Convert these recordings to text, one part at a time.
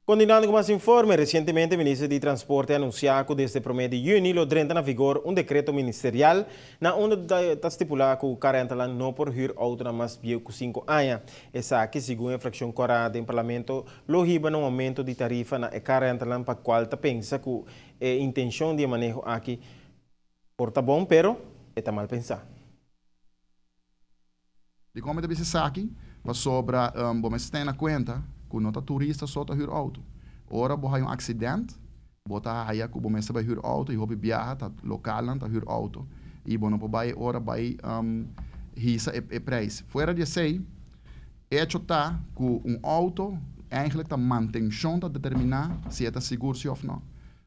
Continuando cu mas informe, recientemente Minister di Transporte a anuncia cu desde 1 di juni lo drenta na vigor un decreto ministerial na unda ta stipula cu car rental no por huur auto na mas bieu cu 5 aña. Esaki, segun e fraccion Cora den Parlamento, lo hiba un aumento di tarifa na car rental, pa cual ta pensa cu e intencion di maneho aki por ta bon, pero ta mal pensa. Di con ta bisa esaki? Pasobra bo mester tene na cuenta cu no ta turista so ta huur auto. Ora bo un accidente, bo ta haya cu bo mester bay huur auto y hopi biaha ta local nan ta huur auto. Y bo no por bay ora bay hisa e prijs. Fuera di esey, hecho ta cu un auto eigenlijk ta mantencion ta determina si ta sigur si of no.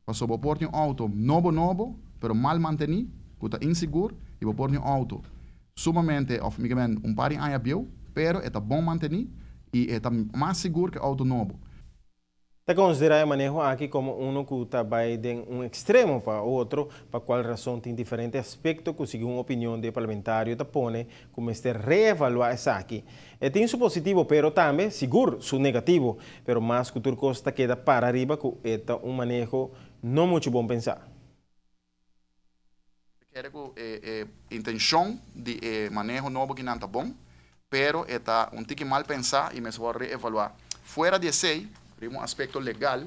Paso bo por tin un auto nobo nobo, pero mal manteni, cu ta insigur, y bo por tin un auto sumamente, of un par di aña bieu, pero ta bon manteni y ta mas sigur cu auto nobo. Ta considera e maneho aki como uno cu ta bay di un extremo pa otro, pa cual rason tin diferente aspecto cu, segun opinion di parlamentario, ta pone cu mester reevalua esaki. E tin su positivo, pero tambe, sigur, su negativo, pero mas cu tur cos ta keda para ariba cu ta un maneho no mucho bon pensa. Kere cu intencion di maneho nobo cu no ta bon, pero ta un tiki mal pensa y mester reevalua. Fuera di esey, un aspecto legal,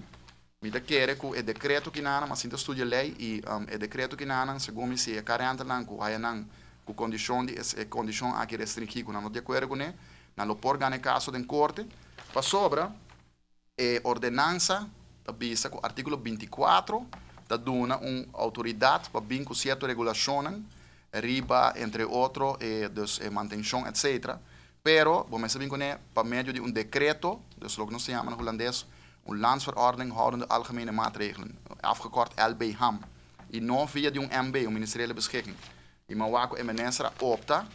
mi ta kere cu e decreto cu nan, m'a sinta studia ley y e decreto cu nan, segun mi, si e car rental cu haya nan cu condicion di e condicion aki restringi cu nan no di acuerdo cu ne, nan lo por gana caso den corte, pasobra e ordenansa ta bisa cu articulo 24 ta duna un autoridad pa bin cu cierto regulacion riba, entre otro, dus mantencion, etc. Pero, bo mester bin cune pa medio di un decreto, dus loke nos ta yama na Hulandes un landsverordening houdende algemene maatregelen, afgekort LBHAM, y no via di un MB, un ministeriële beschikking. Y m'a wak cu e minister a opta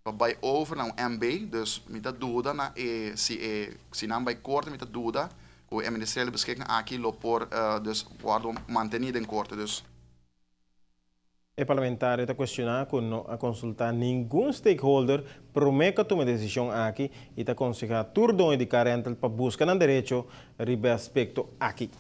pa bay over na un MB, dus mi ta duda na si nan bay corte, mi ta duda cu e ministeriële beschikking aki lo por dus worden manteni den corte. Dus E parlamentario ta cuestiona cu no a consulta ningun stakeholder prome cu tuma e decision aki y ta aconseha tur doño di car rental pa busca nan derecho riba e aspecto aki.